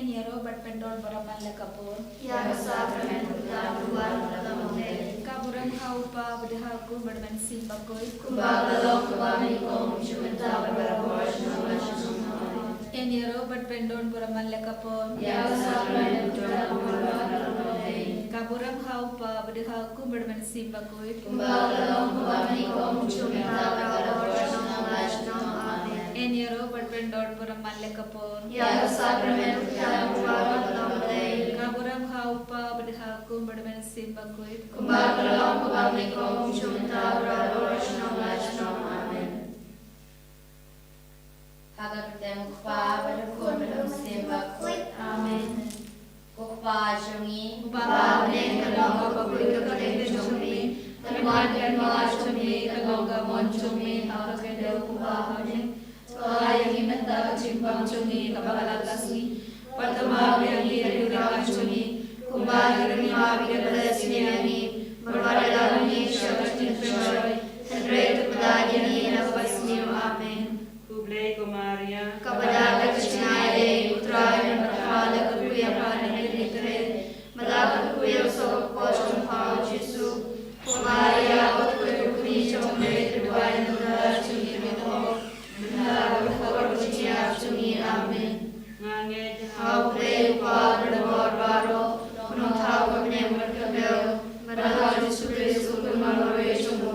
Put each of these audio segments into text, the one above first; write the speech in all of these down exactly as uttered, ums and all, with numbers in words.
Ïaroh bad pyndon burom man la ka por. Ïa ka sakrament u Trai u Trai u Trai. Ka burom ha u Kpa bad ha u Khun bad ha u Mynsiem Bakhuid. Kumba ka long, kumba nyngkong, kumjuh mynta, bad barabor, shnong la shnong. Amen. Ïaroh bad pyndon burom man la ka por. Ïa ka sakrament u Trai u Trai u Trai. Ka burom ha u Kpa bad ha u Khun bad ha u Mynsiem Bakhuid. Kumba ka long, kumba nyngkong, kumjuh mynta, bad barabor, shnong la shnong. Amen. Ïaroh bad pyndon burom man la ka por. Ïa ka sakrament u Trai u Trai u Trai. Ka burom ha u Kpa bad ha u Khun bad ha u Mynsiem Bakhuid. Kumba ka long, kumba nyngkong, kumjuh mynta, bad barabor, shnong la shnong. Amen. Ha ka kyrteng u Kpa bad u Khun bad ha u Mynsiem Bakhuid. Amen. Ko Kpa jong ngi. Uba ha bneng, ka long ka bakhuid ka kyrteng jong me. Kan wan ka hima jong me, kan long ka mon jong me ha ka khyndew kumba ha bneng. To ai ïa ngi mynta ka jingbam jong ngi kaba la ka sngi. Bad to map ïa ngi ka jingkyrmen jong ngi, kumba ngi ruh ngi map ïa kiba la sniew ïa ngi. Bad wat ïalam ngi sha ka jingpynshoi, hynrei to pynlait ïa ngi na ka basniew. Amen. Khublei ko Maria. Kaba da ka jingai ei, u Trai u don bad pha, la ka kyrkhu ïa pha na ka bneng, bad la ka kyrkhu ïa u soh ka kpoh jong pha u Jisu. Ko Maria, wat khuid u khmih jong U Blei, to duwai ïa ngi ki dohnud, mynta bad ha ka por ka jingïap jong ngi. Amen. Nga ngeit ha U Blei u Kpa u don bor baroh, u nongthaw ka bneng bad ka khyndew, bad ha U Jisu Khrist u Khun marwei jong u,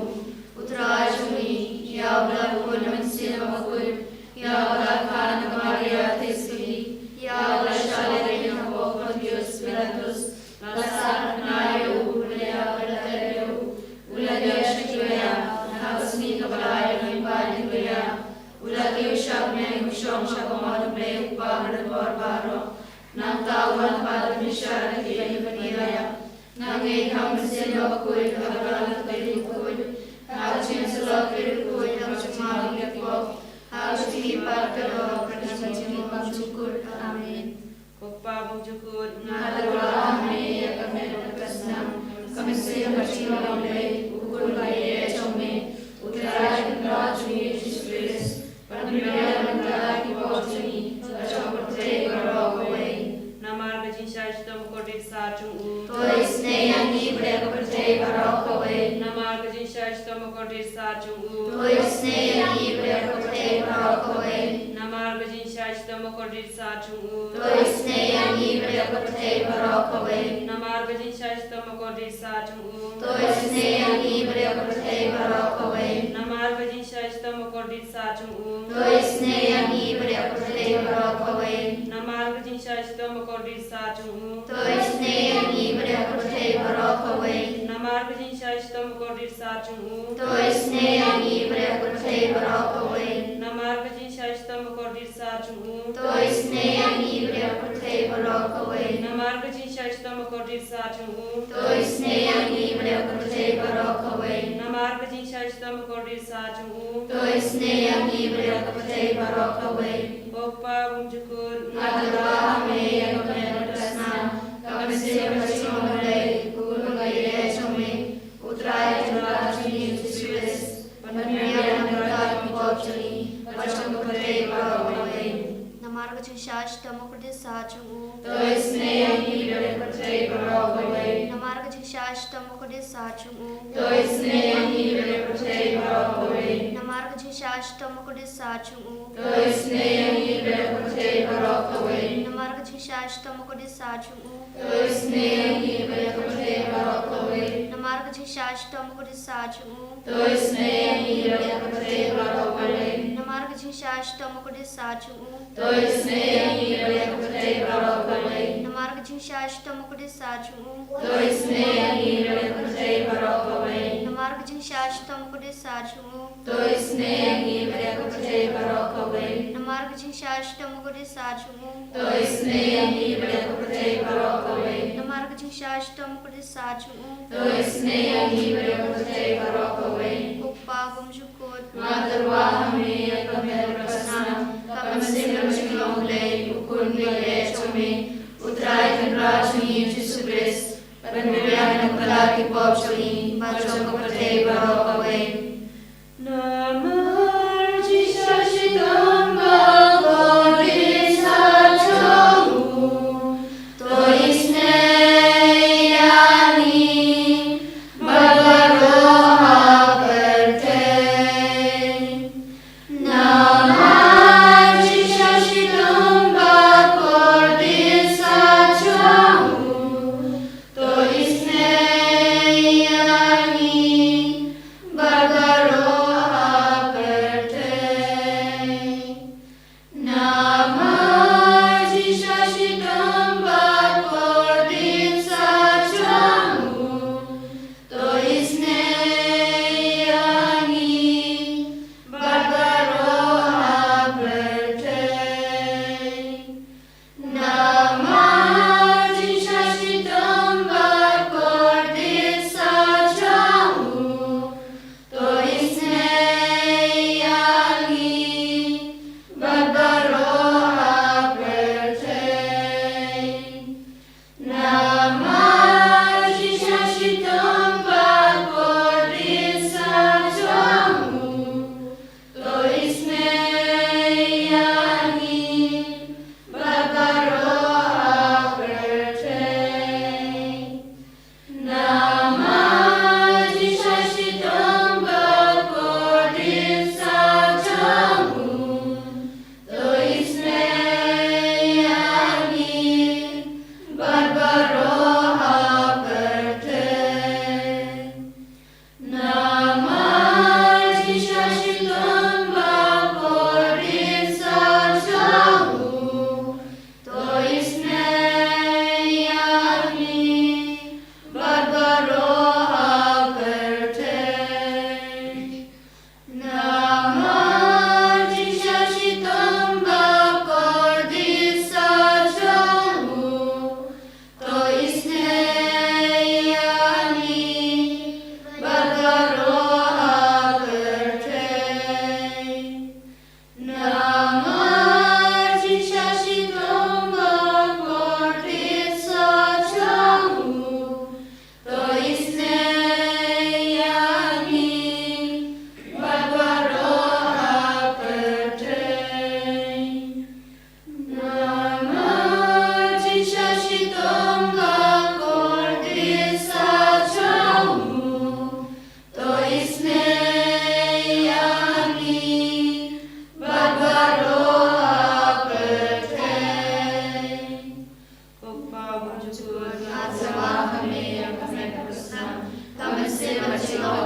U Trai jong ngi, ïa uba la pun na ka mynsiem bakhuid, ïa uba la kha na ka Maria Theisotti, ïa uba la shah lehrain hapoh Pontius Pilatus, la sahnarphna ïa u, la ïap bad la khleh ïa u, u la kiew sha ki baïap, ha ka sngi kaba lai u la leit pat ïa ki baïap, u la kiew sha bneng, u shong sha ka mon U Blei u Kpa u don bor baroh. Nangta u wan pat ban bishar ïa kiba ïap. Nga ngeit ha U Mynsiem Bakhuid, ha ka Trinity bakhuid, ha ka jingïasyllok bakhuid, ha ka jingmap ïa ki pop, ha ka jingmihpat ka dohnud, ha ka jingim bymjukut. Amen. Ko Kpa bymjukut, nga tyrwa ha me ïa ka met bad ka snam, ka mynsiem bad ka jinglong Blei, u Khun ba ïeit jong me, U Trai Kynrad jong ngi Jisu Khrist, ban pynbiang na ka bynta ki pop jong ngi, bad jong ka pyrthei baroh kawei. Namar ka jingshai shitom bakordit sah jong u. To isynei ïa ngi bad ïa ka pyrthei baroh kawei. Namar ka jingshai shitom bakordit sah jong u. To isynei ïa ngi bad ïa ka pyrthei baroh kawei. Namar ka jingshai shitom bakordit sah jong u. To isynei ïa ngi bad ïa ka pyrthei baroh kawei. Namar ka jingshai shitom bakordit sah jong u. To isynei ïa ngi bad ïa ka pyrthei baroh kawei. Namar ka jingshai shitom bakordit sah jong u. To isynei ïa ngi bad ïa ka pyrthei baroh kawei. Namar ka jingshai shitom bakordit sah jong u. To isynei ïa ngi bad ïa ka pyrthei baroh kawei. Namar ka jingshai shitom bakordit sah jong u. To isynei ïa ngi bad ïa ka pyrthei baroh kawei. Namar ka jingshai shitom bakordit sah jong u. To isynei ïa ngi bad ïa ka pyrthei baroh kawei. Namar ka jingshai shitom bakordit sah jong u. To isynei ïa ngi bad ïa ka pyrthei baroh kawei. Namar ka jingshai shitom bakordit sah jong u. To isynei ïa ngi bad ïa ka pyrthei baroh kawei. Ko Kpa bymjukut, nga tyrwa ha me ïa ka met bad ka snam, ka mynsiem bad ka jinglong Blei, u Khun ba ïeit jong me, U Trai Kynrad jong ngi Jisu Khrist, ban pynbiang na ka bynta ki pop jong ngi, bad jong ka pyrthei baroh kawei. Namar ka jingshai shitom bakordit sah jong u. To isynei ïa ngi bad ïa ka pyrthei baroh kawei. Namar ka jingshai shitom bakordit sah jong u. To isynei ïa ngi bad ïa ka pyrthei baroh kawei. Namar ka jingshai shitom bakordit sah jong u. To isynei ïa ngi bad ïa ka pyrthei baroh kawei. Namar ka jingshai shitom bakordit sah jong u. To isynei ïa ngi bad ïa ka pyrthei baroh kawei. Namar ka jingshai shitom bakordit sah jong u. To isynei ïa ngi bad ïa ka pyrthei baroh kawei. Namar ka jingshai shitom bakordit sah jong u. To isynei ïa ngi bad ïa ka pyrthei baroh kawei. Namar ka jingshai shitom bakordit sah jong u. To isynei ïa ngi bad ïa ka pyrthei baroh kawei. Namar ka jingshai shitom bakordit sah jong u. To isynei ïa ngi bad ïa ka pyrthei baroh kawei. Namar ka jingshai shitom bakordit sah jong u. To isynei ïa ngi bad ïa ka pyrthei baroh kawei. Namar ka jingshai shitom bakordit sah jong u. To isynei ïa ngi bad ïa ka pyrthei baroh kawei. Ko Kpa bymjukut, nga tyrwa ha me ïa ka met bad ka snam, ka mynsiem bad ka jinglong Blei, u Khun ba ïeit jong me, U Trai Kynrad jong ngi Jisu Khrist, ban pynbiang na ka bynta ki pop jong ngi, bad jong ka pyrthei baroh kawei. Namar ka jingshai shitom bakordit sah jong u.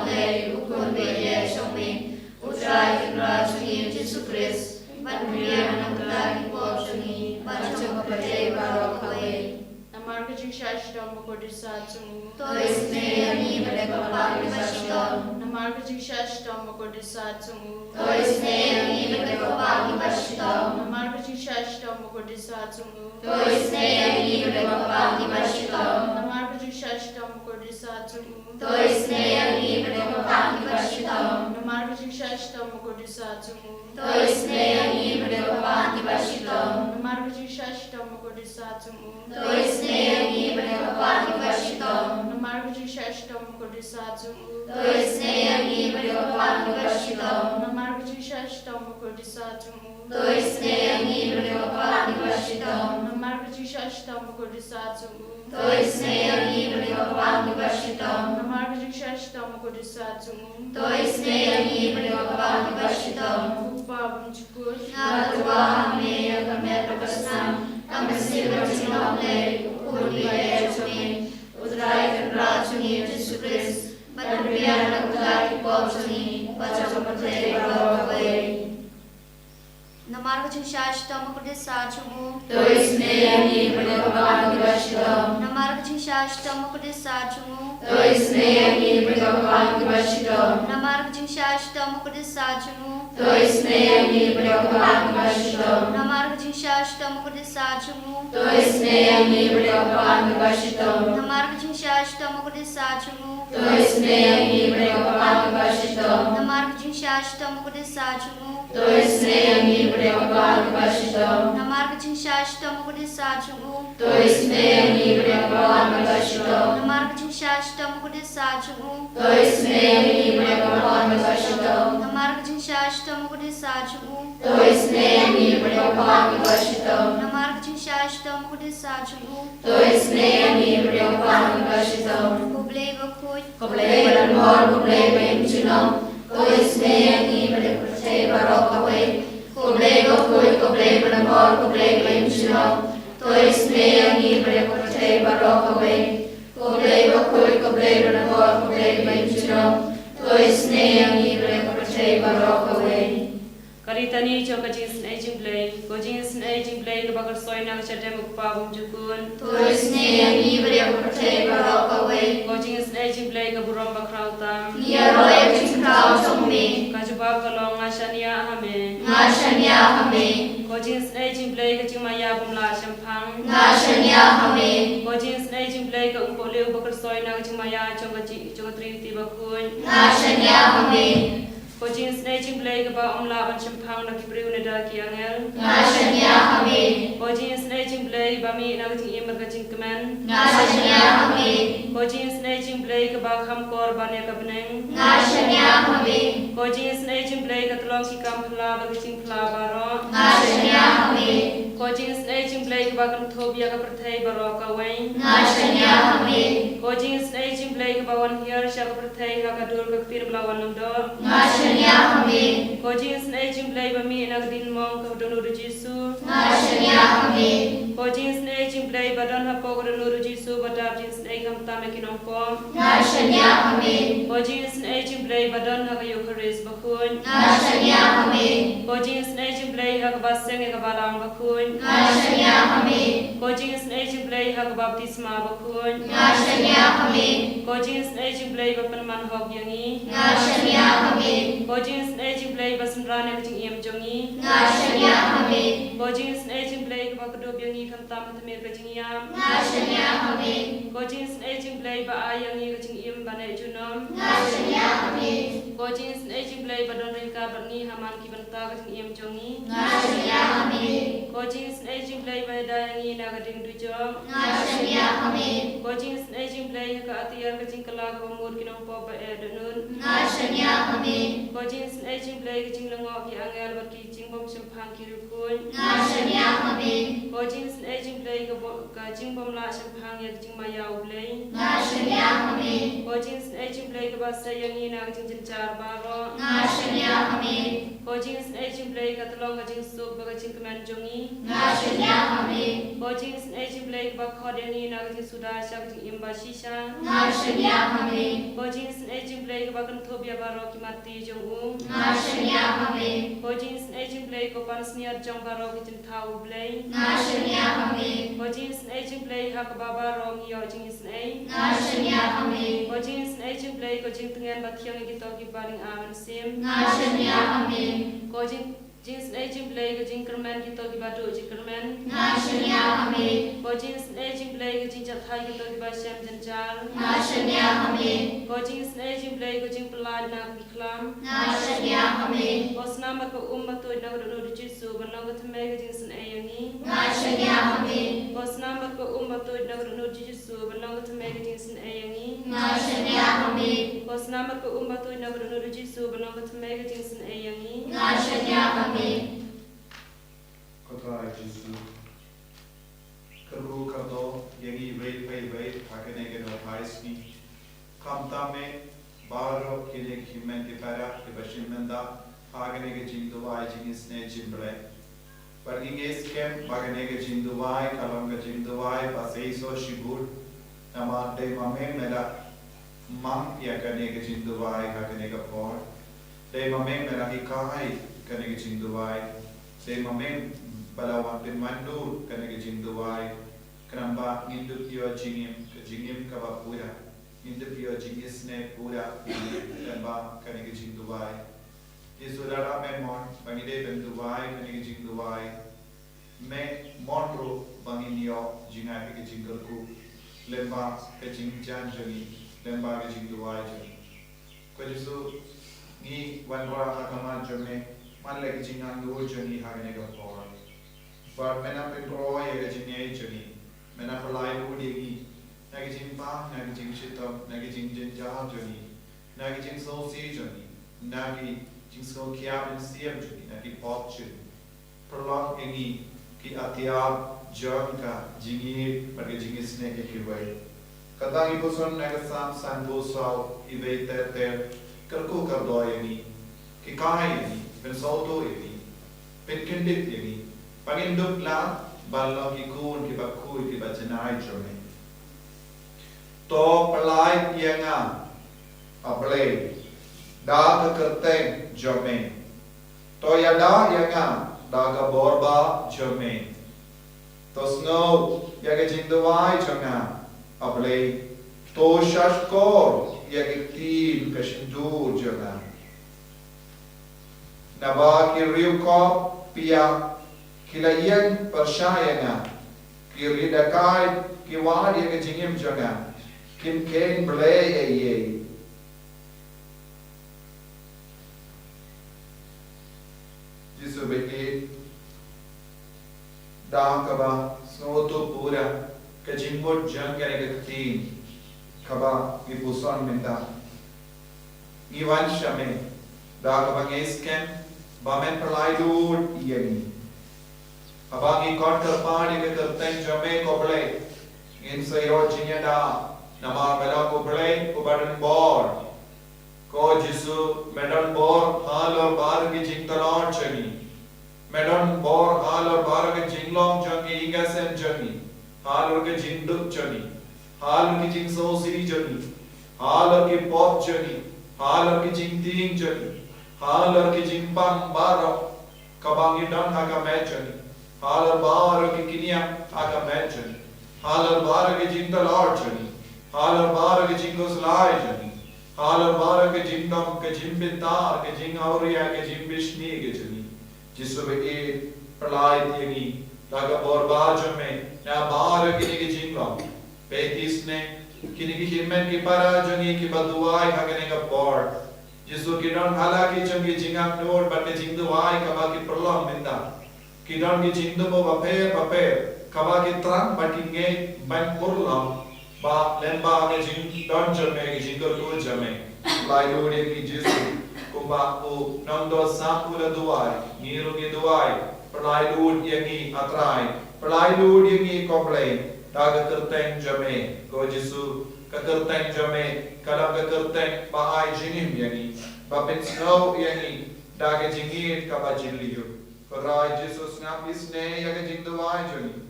Blei, U Khun ba ïeit jong me, U Trai Tynrah jong ngi Jisu Khrist, ban pynbiang na ka bynta ki pop jong ngi bad jong ka pyrthei baroh kawei. Namar ka jingshah shitom bakordit sah jong u, to isynei ïa ngi bad ïa ka bynta kiba shitom. Namar ka jingshah shitom bakordit sah jong u, to isynei ïa ngi bad ïa ka bynta kiba shitom. Namar ka jingshah shitom bakordit sah jong u, to isynei ïa ngi bad ïa ka bynta kiba shitom. Namar ka jingshah shitom bakordit sah jong u, to isynei ïa ngi bad ïa ka bynta kiba shitom. Namar ka jingshah shitom bakordit sah jong u, to isynei ïa ngi bad ïa ka bynta kiba shitom. Namar ka jingshah shitom bakordit sah jong u, to isynei ïa ngi bad ïa ka bynta kiba shitom. Namar ka jingshah shitom bakordit sah jong u, to isynei ïa ngi bad ïa ka bynta kiba shitom. Namar ka jingshah shitom bakordit sah jong u, to isynei ïa ngi bad ïa ka bynta kiba shitom. Namar ka jingshah shitom bakordit sah jong u, to isynei ïa ngi bad ïa ka bynta kiba shitom. Namar ka jingshah shitom bakordit sah jong u, to isynei ïa ngi bad ïa ka bynta kiba shitom. Ko Kpa bymjukut, nga tyrwa ha me ïa ka met bad ka snam, ka mynsiem bad ka jinglong Blei, U Khun ba ïeit jong me, U Trai Tynrah jong ngi Jisu Khrist, ban pynbiang na ka bynta ki pop jong ngi bad jong ka pyrthei baroh kawei. Namar ka jingshah shitom bakordit sah jong u, to isynei ïa ngi bad ïa ka bynta kiba shitom. Namar ka jingshah shitom bakordit sah jong u, to isynei ïa ngi bad ïa ka bynta kiba shitom. Namar ka jingshah shitom bakordit sah jong u, to isynei ïa ngi bad ïa ka bynta kiba shitom. Namar ka jingshah shitom bakordit sah jong u, to isynei ïa ngi bad ïa ka bynta kiba shitom. Namar ka jingshah shitom bakordit sah jong u, to isynei ïa ngi bad ïa ka bynta kiba shitom. Namar ka jingshah shitom bakordit sah jong u, to isynei ïa ngi bad ïa ka bynta kiba shitom. Namar ka jingshah shitom bakordit sah jong u, to isynei ïa ngi bad ïa ka bynta kiba shitom. Namar ka jingshah shitom bakordit sah jong u, to isynei ïa ngi bad ïa ka bynta kiba shitom. Namar ka jingshah shitom bakordit sah jong u, to isynei ïa ngi bad ïa ka bynta kiba shitom. Namar ka jingshah shitom bakordit sah jong u, to isynei ïa ngi bad ïa ka bynta kiba shitom. Ko Blei bakhuid, ko Blei badonbor, ko Blei ba im junom, to isynei ïa ngi bad ïa ka pyrthei baroh kawei. Ko Blei bakhuid, ko Blei badonbor, ko Blei ba im junom, to isynei ïa ngi bad ïa ka pyrthei baroh kawei. Ko Blei bakhuid, ko Blei badonbor, ko Blei ba im junom, to isynei ïa ngi bad ïa ka pyrthei baroh kawei. Ka litani jong ka jingisynei jingblei. Ko jingisynei jingblei kaba kyrshoi na ka shadem U Kpa bymjukut, to isynei ïa ngi bad ïa ka pyrthei baroh kawei. Ko jingisynei jingblei ka burom bakhraw tam, ngi ïaroh ïa ka jingkhraw jong me. Ka jubab ka long, nga shaniah ha me. Nga shaniah ha me. Ko jingisynei jingblei ka jingmaïa bym lah shemphang, nga shaniah ha me. Ko jingisynei jingblei ka umpohliew ba kyrshoi na ka jingmaïa jong ka jing, jong ka Trinity bakhuid, nga shaniah ha me. Ko jingisynei jingblei kaba ym lah ban shemphang da ki briew ne da ki angel, nga shaniah ha me. Ko jingisynei jingblei ba mih na ka jingim bad ka jingkmen, nga shaniah ha me. Ko jingisynei jingblei kaba kham kor ban ïa ka bneng, nga shaniah ha me. Ko jingisynei jingblei ka tyllong ki kam phylla bad ka jingphylla baroh, nga shaniah ha me. Ko jingisynei jingblei kaba kynthup ïa ka pyrthei baroh kawei, nga shaniah ha me. Ko jingisynei jingblei kaba wan hiar sha ka pyrthei ha ka dur ka ktien ba la wan lyngdoh, nga shaniah ha me. Ko jingisynei jingblei ba mih na ka diengmong ka Dohnud U Jisu, nga shaniah ha me. Ko jingisynei jingblei ba don hapoh ka Dohnud U Jisu ba dap jingisynei khamtam ïa ki nongpop, nga shaniah ha me. Ko jingisynei jingblei ba don ha ka Eukharist bakhuid, nga shaniah ha me. Ko jingisynei jingblei ha kaba seng ïa ka balang bakhuid, nga shaniah ha me. Ko jingisynei jingblei ha ka baptisma bakhuid, nga shaniah ha me. Ko jingisynei jingblei ba pynman hok ïa ngi, nga shaniah ha me. Ko jingisynei jingblei ba synran ïa ka jingim jong ngi, nga shaniah ha me. Ko jingisynei jingblei kaba kdup ïa ngi khamtam ha tmier ka jingïap, nga shaniah ha me. Ko jingisynei jingblei ba ai ïa ngi ka jingim ba neh junom, nga shaniah ha me. Ko jingisynei jingblei ba don ryngkat bad ngi ha man ki bynta ka jingim jong ngi, nga shaniah ha me. Ko jingisynei jingblei ba ïada ïa ngi na ka dieng dujok, nga shaniah ha me. Ko jingisynei jingblei ha ka atiar ka jingkylla kaba mut ki nongpop ba eh dohnud, nga shaniah ha me. Ko jingisynei jingblei ka jinglyngngoh ki angel bad ki jingbym shemphang ki riewkhuid, nga shaniah ha me. Ko jingisynei jingblei ka bo-, ka jingbym lah shemphang ïa ka jingmaïa U Blei, nga shaniah ha me. Ko jingisynei jingblei kaba sei ïa ngi na ka jingjynjar baroh, nga shaniah ha me. Ko jingisynei jingblei ka tyllong ka jingsuk bad ka jingkmen jong ngi, Nga shaniah ha me. Ko jingsnei jingblei kaba khot ïa ngi na ka jingsuda sha ka jingim ba shisha. Nga shaniah ha me. Ko jingsnei jingblei kaba kynthup ïa baroh ki marti jong u. Nga shaniah ha me. Ko jingsnei jingblei ko pansngiat jong baroh ki jingthaw u Blei. Nga shaniah ha me. Ko jingsnei jingblei ha kaba baroh ngi ïoh jingisnei. Nga shaniah ha me. Ko jingsnei jingblei ko jingtngen ba thiang ïa kito kiba ling ar mynsiem. Nga shaniah ha me. Ko jing Jingsnei jingblei ko jingkyrmen kito kiba duh jingkyrmen. Nga shaniah ha me. Ko jingsnei jingblei ko jingjahthait kito kiba shem jynjar. Nga shaniah ha me. Ko jingsnei jingblei ko jingpyllait na ki khlam. Nga shaniah ha me. Ko snam bad ko um ba tuid na ka dohnud u Jisu ban long ka thymmei ka jingsnei ïa ngi. Nga shaniah ha me. Ko snam bad ko um ba tuid na ka dohnud u Jisu ban long ka thymmei ka jingsnei ïa ngi. Nga shaniah ha me. Ko snam bad ko um ba tuid na ka dohnud u Jisu ban long ka thymmei ka jingsnei ïa ngi. Nga shaniah ha me. Ko Trai Jisu, kyrkhu kyrdoh ïa ngi iwei pa iwei ha kane ka daw phai sngi. Khamtam me baroh kine ki hynmen ki para kiba shim bynta ha kane ka jingduwai jingisnei jingblei. Bad ngi ngeit skhem ba kane ka jingduwai ka long ka jingduwai ba seisoh shibun. Namar dei ma me me la mang ïa kane ka jingduwai ha kane ka por. Dei ma me me la hikai kane ka jingduwai. Dei ma me ba la wan pynwandur kane ka jingduwai. Khnang ba ngin dup ïoh jingim, ka jingim kaba pura. Ngin dup ïoh jingisnei pura lyngba kane ka jingduwai. Jisu, lada me mon ba ngi dei ban duwai kane ka jingduwai, me mon ruh ba ngin ïoh jingïaid ka jingkyrkhu lyngba ka jingjan jong ngi, lyngba ka jingduwai jong ngi. Ko Jisu, ngi wanrah ha khmat jong me, man la ka jingangnud jong ngi ha kane ka por. Bad me na pynroi ïa ka jingngeit jong ngi, me na pynlait lut ïa ngi na ka jingpang, na ka jingshitom, na ka jingjynjar jong ngi, na ka jingsngewsih jong ngi, na ki jingsngewkhia mynsiem jong ngi, na ki pop jong ngi. Pynlong ïa ngi ki atiar jong ka jingïeit bad ka jingisnei ïa kiwei. Kata ngi puson na ka Salm sanphew saw, iwei ter ter, kyrkhu kyrdoh ïa ngi, hikai ïa ngi, pynsngewthuh ïa ngi, pynkyndit ïa ngi ba ngin dup lah ban long ki khun kiba khuid kiba janai jong me. To pynlait ïa nga, A Blei, da ka kyrteng jong me. To ïada ïa nga da ka bor ba jong me. To sngew ïa ka jingduwai jong nga, A Blei. To shahshkor ïa ka ktien ka shyntur jong nga. Naba ki riewkop pia ki la ïeng pyrshah ïa nga. Ki riewdakaid ki wad ïa ka jingim jong nga. Kim kheiñ blei ei ei. Jisu baieit, da kaba sngewthuh pura ka jingmut jong kane ka ktien kaba ngi puson mynta. Ngi wan sha me da kaba ngi skhem ba men pynlait lut ïa ngi. Haba ngi khot kyrpad ïa ka kyrteng jong me, ko Blei, ngin sa ïoh jingïada, namar me long U Blei uba don bor. Ko Jisu, me don bor halor baroh ki jingtlot jong ngi. Me don bor halor baroh ki jinglong jong ngi, ïing ka sem jong ngi, halor ki jingduk jong ngi, halor ki jingsngewsih jong ngi, halor ki pop jong ngi, halor ki jingtieng jong ngi, halor ki jingpang baroh kaba ngi don ha ka met jong ngi, halor baroh ki kynja ha ka met jong ngi, halor baroh ki jingtlot jong ngi, halor baroh ki jingkhuslai jong ngi, halor baroh ki jingdom, ki jingbynta, ki jingawria, ki jingbishni ki jong ngi. Jisu baieit, pynlait ïa ngi da ka bor ba jong me na baroh kine ki jinglong. Bad isynei kine ki hynmen ki para jong ngi kiba duwai ha kane ka por. Jisu, ki don ha la ki jong ki jingangnud bad ki jingduwai kaba ki pynlong mynta. Ki don ki jingduwai bapher bapher kaba ki thrang bad ki ngeit ban pynlong ba lyngba ka jingdon jong me, ka jingkyrkhu jong me. Pynlait lut ïa ngi Jisu, kumba u nongdosa u la duwai, ngi ruh ngi duwai. Pynlait lut ïa ngi, A Trai. Pynlait lut ïa ngi, ko Blei, da ka kyrteng jong me. Ko Jisu, ka kyrteng jong me ka long ka kyrteng ba ai jingim ïa ngi, ba pynsngew ïa ngi da ka jingïeit kaba jylliew. Trai Jisu, sngap isnei ïa ka jingduwai jong ngi.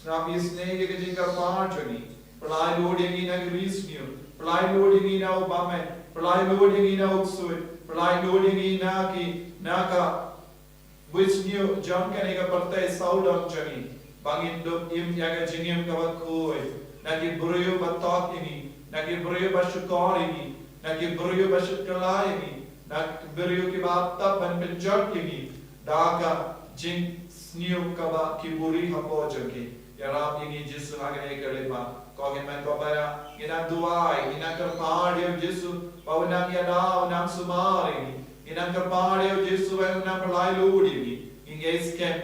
Sngap isnei ïa ka jingkyrpad jong ngi. Pynlait lut ïa ngi na ki ri sniew. Pynlait lut ïa ngi na u bymman. Pynlait lut ïa ngi na u ksuid. Pynlait lut ïa ngi na ki, na ka buit sniew jong kane ka pyrthei sawdong jong ngi. Ba ngin dup im ïa ka jingim kaba khuid na ki briew ba thok ïa ngi, na ki briew ba shukor ïa ngi, na ki briew ba shukor ïa ngi, na ki briew kiba tap ban pynjot ïa ngi da ka jingsniew kaba ki buhrieh hapoh jong ki. Ïarap ïa ngi Jisu ha kane ka lympat. Ko hynmen ko para, ngi nang duwai, ngi nang kyrpad ïa u Jisu ba un nang ïada, un nang sumar ïa ngi. Ngi nang kyrpad ïa u Jisu ba un nang pynlait lut ïa ngi. Ngi ngeit skhem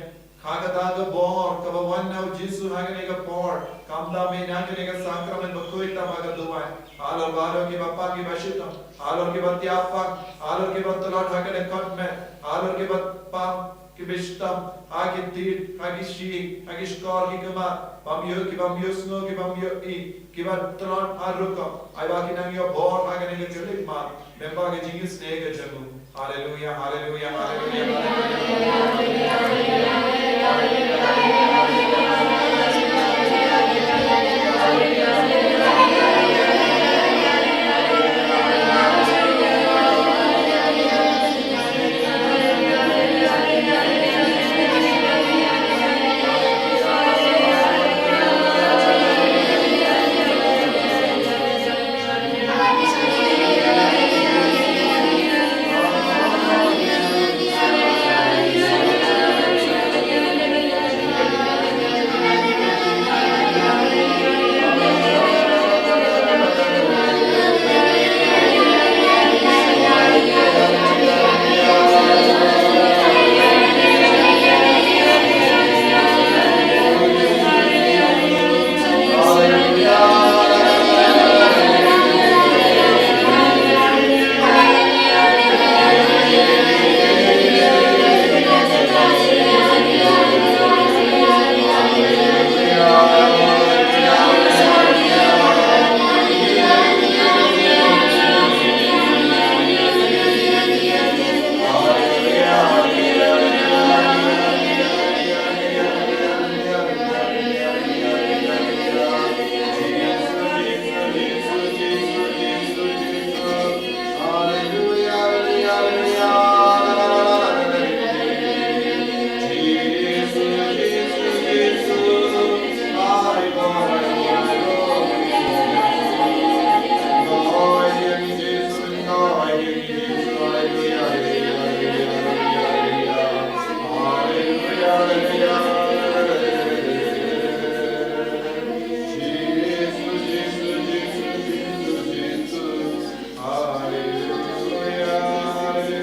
ha kata ka bor kaba wan na u Jisu ha kane ka por. Khamtam ïa kane ka sakramen bakhuid tang ba ka duwai. Halor baroh kiba pang kiba shitom, halor kiba thiah pang, halor kiba tlot ha ka dkhot met, halor kiba pang kiba shitom ha ki tied, ha ki shi, ha ki shkor ki khmat, bym ïoh, ki bym ïohsngew, ki bym ïohi, kiba tlot ha rukom. Ai ba ki nang ïoh bor ha kane ka jingmut. Lyngba ka jingisnei ka jong u. Haleluya, haleluya, haleluya, haleluya.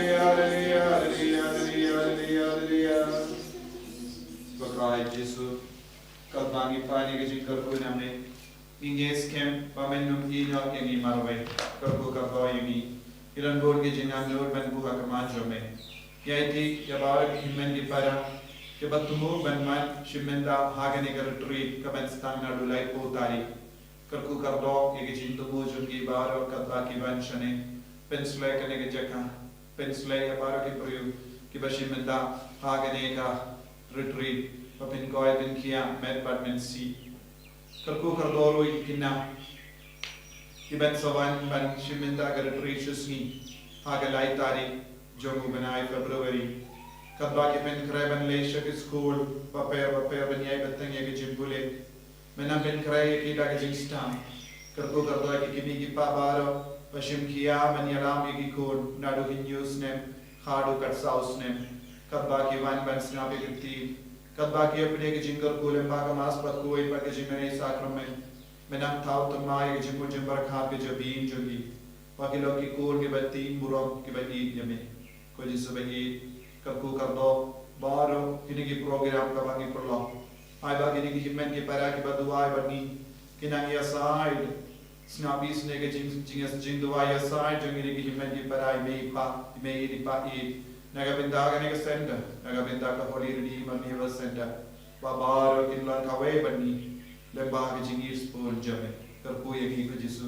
Haleluya, haleluya, haleluya. Ba Trai Jisu, katba ngi pan ïa ka jingkyrkhu na me, ngi ngeit skhem ba men nym ïehnoh ïa ngi marwei. Kyrkhu kyrdoh ïa ngi. Ngi don bun ki jingangnud ban buh ha khmat jong me. Ïa iti, ïa baroh ki hynmen ki para kiba thmu ban mad shim bynta ha kane ka retreat kaban sdang naduh laiphew tarik. Kyrkhu kyrdoh ïa ki jingthmu jong ki baroh katba ki wan shane. Pynshlei kane ka jaka. Pynshlei ïa baroh ki briew kiba shim bynta ha kane ka retreat. Ba pynkoit pynkhia met bad mynsiem. Kyrkhu kyrdoh ruh ïa ki khynnah kiban sa wan ban shim bynta ka retreat shisngi ha ka lai tarik jong u bnai February. Katba ki pynkhreh ban leit sha ki skul bapher bapher ban ïai bteng ïa ka jingpule. Men nang pynkhreh ïa ki da ka jingsdang. Kyrkhu kyrdoh ïa ki kmie ki kpa baroh ba shim khia ban ïalam ïa ki khun naduh hynñiew snem haduh kat saw snem. Katba ki wan ban sngap ïa ka ktien, katba ki ïapdiang ïa ka jingkyrkhu lyngba ka Mass bakhuid bad ka jingïaleh sakramen. Men nang thaw thymmai ïa ka jingmut jingpyrkhat ka jabieng jong ki, ba ki long ki khun kiba tieng burom kiba ïeit ïa me. Ko Jisu ba ïeit, kyrkhu kyrdoh baroh kine ki program kaba ngi pynlong. Ai ba kine ki hynmen ki para kiba duwai bad ngi kin nang ïasaid. Sngap isnei ka jing, jing, jingduwai ïasaid jong kine ki hynmen ki para, i mei i pa, i mei i pa ïeit, na ka bynta kane ka center, na ka bynta ka Holy Redeemer Naval Center. Ba baroh kin long kawei bad ngi lyngba ka jingïeit shaphang jong me. Kyrkhu ïa ngi ko Jisu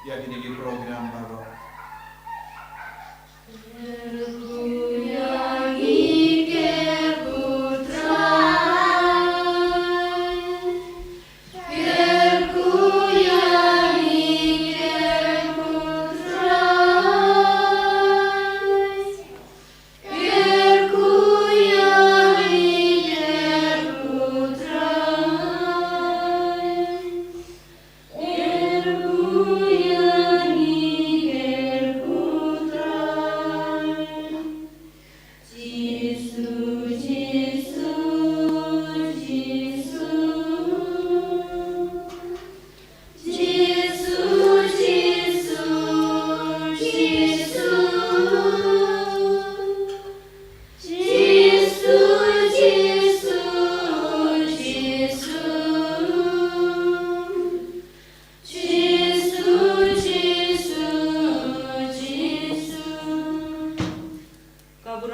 ïa kine ki program baroh.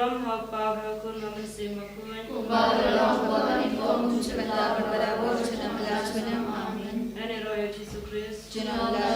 Ha u Kpa, ha u Khun, ha u Mynsiem Bakhuid. Kumba ka la long ha kaba nyngkong, kumjuh mynta, bad barabor, junom la junom. Amen. Ïaroh ïa u Jisu Khrist. Junom la